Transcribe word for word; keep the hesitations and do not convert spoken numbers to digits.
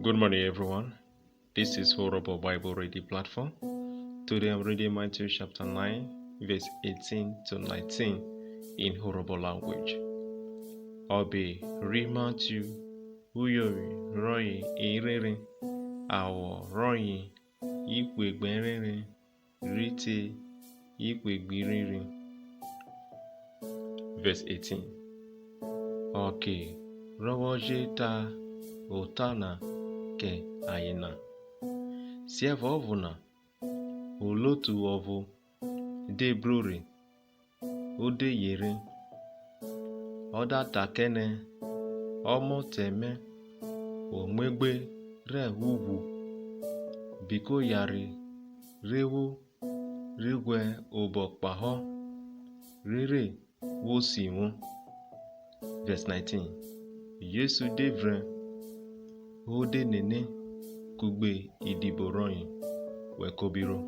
Good morning, everyone. This is Urhobo Bible Reading Platform. Today I'm reading Matthew chapter nine, verse eighteen to nineteen in Urhobo language. Ọbe ri Matthew, uyovwi rọye irhirin, awọ rọye ihwe gbe ẹrenren, rhi te ihwe gbe irhirin. Verse eighteen. Ọke rọ vwọ je ta ota na kẹ ayen na, siẹvuọvo na, olotu ọvo de bro rhe, o de yere, ọ da ta kẹ nẹ, Ọmọtẹ mẹ, wo muegbe rẹ ughwu, biko yare re wo rhi ghwẹ obọ kpahọ, rere wo sivwo. Verse nineteen. Jesu de vrẹn, o de nene, kugbe idibo rọye, wẹ ko bi ro.